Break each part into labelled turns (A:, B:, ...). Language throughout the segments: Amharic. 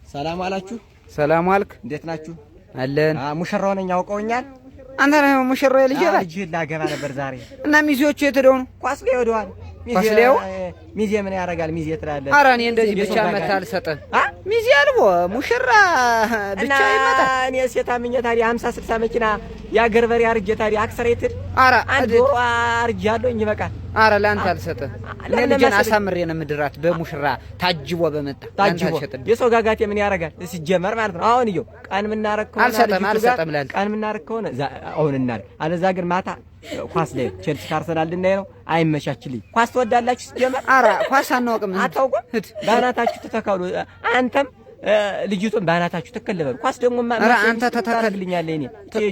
A: ሰላም አላችሁ?
B: ሰላም ዋልክ።
A: እንዴት ናችሁ?
B: አለን።
A: ሙሽራው ነኝ፣ አውቀውኛል።
B: አንተ ነህ ሙሽራው የልጄ ባል?
A: ልጅህን ላገባ ነበር ዛሬ።
B: እና ሚዜዎቹ የት ሄደው ነው?
A: ኳስ ላይ ሄደዋል።
B: ኳስ ላይ?
A: ሚዜ ምን ያደርጋል? ሚዜ ትላለህ።
B: ኧረ እኔ እንደዚህ ብቻ መታ አልሰጥህም። ሚዜ አልቦ ሙሽራ ብቻ ይመጣል።
A: እኔ ሴት አምኜ ታዲያ 50 60 መኪና የአገር በሬ አርጄ ታዲያ accelerated
B: ኧረ
A: አንድ ዶሮ አርጃለሁኝ፣ ይበቃል።
B: ኧረ ለአንተ አልሰጥህም። እኔ ልጄን አሳምሬ ነው የምድራት በሙሽራ ታጅቦ በመጣ።
A: ታጅቦ የሰው ጋጋቴ ምን ያደርጋል? ሲጀመር ማለት ነው። አሁን እየው ቀን የምናረግ ከሆነ
B: አልሰጥህም፣ አልሰጥህም ለአንተ።
A: ቀን የምናረግ ከሆነ አሁን እናድርግ፣ አለዛ ግን ማታ ኳስ ላይ ቼልሲ ከአርሰናል ልናይ ነው። አይመቻችልኝ። ኳስ ትወዳላችሁ ሲጀመር?
B: ኧረ ኳስ አናውቅም።
A: አታውቁም? በአናታችሁ ተተካሉ። አንተም ልጅቱን በአናታችሁ ትክል በሉ። ኳስ ደግሞ
B: ኧረ አንተ ተተከል፣
A: ልኛለህ። እኔ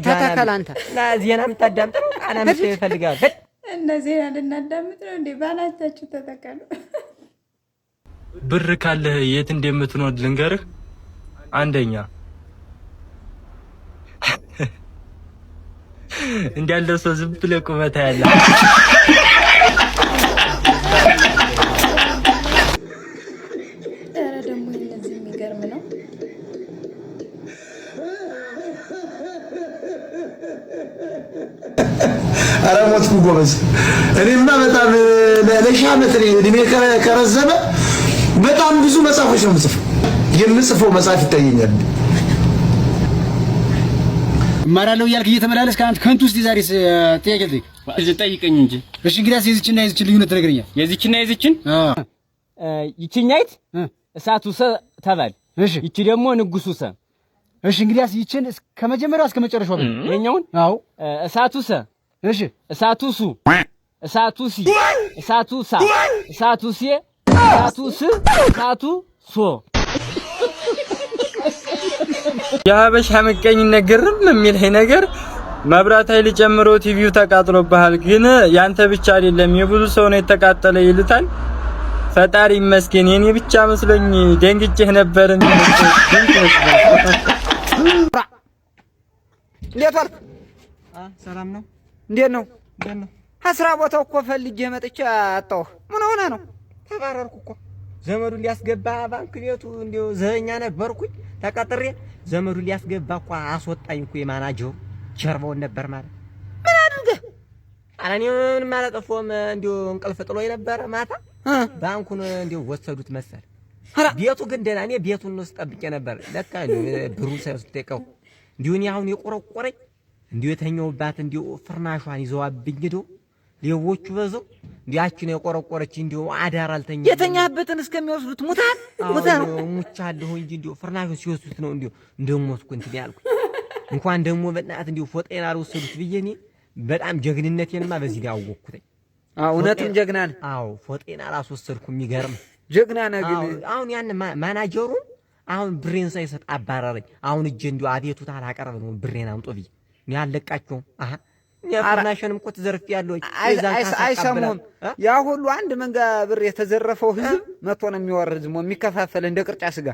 B: ተተከል አንተ።
A: እና ዜና የምታዳምጥ ነው ቃና ይፈልጋል።
C: እና ዜና ልናዳምጥ ነው እንዴ? በአናታችሁ ተተከሉ።
D: ብር ካለህ የት እንደምትኖር ልንገርህ። አንደኛ እንዳለ ሰው ዝም ብለህ ቁመህ ታያለህ።
C: ኧረ ደግሞ እነዚህ የሚገርም ነው።
E: ኧረ ሞትኩ ጎበዝ። እኔማ በጣም ለሺህ ዓመት እድሜ ከረዘመ በጣም ብዙ መጽሐፎች ነው የምጽፈው። የምጽፈው መጽሐፍ ይታየኛል።
F: እማራለሁ እያልክ እየተመላለስክ አንተ ከንቱ ውስጥ የዛሬ ጥያቄ ልጠይቅ።
G: ጠይቀኝ እንጂ።
F: እሺ፣ እንግዲያስ የዚችና የዚችን ልዩነት ትነግረኛለህ።
G: የዚችና የዚችን ይችኛይት እሳቱ ሰ ተባል።
F: እሺ።
G: ይቺ ደግሞ ንጉሱ ሰ።
F: እሺ፣ እንግዲያስ ይችን ከመጀመሪያው እስከ መጨረሻው በል።
G: ይኸኛውን?
F: አዎ።
G: እሳቱ ሰ።
F: እሺ።
G: እሳቱ ሱ፣ እሳቱ ሲ፣ እሳቱ ሳ፣ እሳቱ ሴ፣ እሳቱ ስ፣ እሳቱ ሶ።
D: የሀበሻ ምቀኝነት ግርም የሚልህ ነገር መብራት ኃይል ጨምሮ ቲቪው ተቃጥሎብሃል፣ ግን ያንተ ብቻ አይደለም የብዙ ሰው ነው የተቃጠለ ይልታል። ፈጣሪ ይመስገን የኔ ብቻ መስሎኝ ደንግጬ ነበር።
B: እንዴት ዋልክ?
A: ሰላም ነው።
B: እንዴት ነው?
A: እንዴት ነው?
B: ከስራ ቦታው እኮ ፈልጌ መጥቼ አጣሁህ። ምን ሆነህ ነው?
A: ተባረርኩ እኮ። ዘመዱን ሊያስገባ ባንክ ቤቱ እንዲያው ዘበኛ ነበርኩኝ ተቀጥሬ፣ ዘመዱን ሊያስገባ እኮ አስወጣኝ እኮ የማናጀሩ፣ ጀርባውን ነበር ማለት።
B: ምን አድርገህ?
A: ኧረ እኔ ምንም አላጠፋሁም። እንዲያው እንቅልፍ ጥሎኝ ነበረ ማታ፣ ባንኩን እንዲያው ወሰዱት መሰል። ቤቱ ግን ደህና፣ እኔ ቤቱን ውስጥ ጠብቄ ነበር። ለካ ብሩን ሳይወስድ ደቀው። እንዲሁ እኔ አሁን የቆረቆረኝ እንዲሁ የተኛሁባት እንዲሁ ፍርናሿን ይዘዋብኝ ሄደው ሌቦቹ በዘው እንዲሁ ያችን የቆረቆረች እንዲሁ አዳር አልተኛም።
B: የተኛህበትን እስከሚወስዱት ሙታን ሙተህ ነው?
A: ሙቻለሁ እንጂ እንዲሁ ፍርናሹን ሲወስዱት ነው እንዲሁ እንደሞትኩ እንትን ያልኩኝ። እንኳን ደግሞ በእናትህ እንዲሁ ፎጣዬን አልወሰዱት ብዬ እኔ በጣም ጀግንነቴንማ በዚህ ላይ አወቅኩትኝ።
B: እውነትም ጀግና ነህ።
A: አዎ፣ ፎጣዬን አላስወሰድኩም። የሚገርም
B: ጀግና ነህ ግን።
A: አሁን ያን ማናጀሩ አሁን ብሬን ሳይሰጥ አባረረኝ። አሁን እጄ እንዲሁ አቤቱታ አላቀርብ ነው ብሬን አምጦ ብዬ እኔ አልለቃቸውም። አሃ ፍርናሽንም እኮ ተዘርፌያለሁ።
B: አይሰሙህም። ያ ሁሉ አንድ መንጋ ብር የተዘረፈው ህዝብ መቶ ነው የሚወርድ ዝሞ የሚከፋፈል እንደ ቅርጫ ስጋ።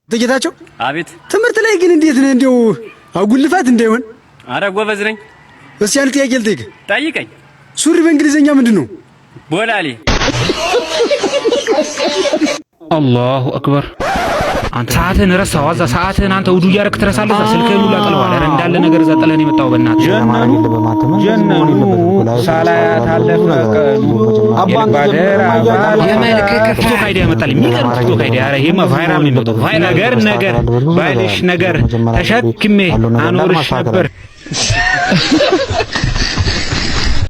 F: ጌታቸው።
G: አቤት።
F: ትምህርት ላይ ግን እንዴት ነህ? እንዲያው አጉልፋት እንዳይሆን።
G: አረ ጎበዝ ነኝ።
F: እስኪ አንድ ጥያቄ ልጠይቅህ።
G: ጠይቀኝ።
F: ሱሪ በእንግሊዝኛ ምንድን ነው?
G: ቦላሌ።
H: አላሁ አክበር። አንተ ሰዓትህን ረሳኸው። አዛ ሰዓትህን አንተ ውዱ እያደረክ ትረሳለህ። እዛ ስልክህን ሁላ ጥለዋል። ኧረ እንዳለ ነገር እዛ ጥለህ ነው የመጣኸው። በእናትህ
I: ጀነኑ ሳላያት አለፈ ቀኑ።
H: የመልክ ቲክቶክ idea መጣልኝ። የሚገርም ቲክቶክ idea። ኧረ ይሄማ viral ነው የሚወጣው። ነገር ነገር ባይልሽ ነገር ተሸክሜ አኖርሽ ነበር።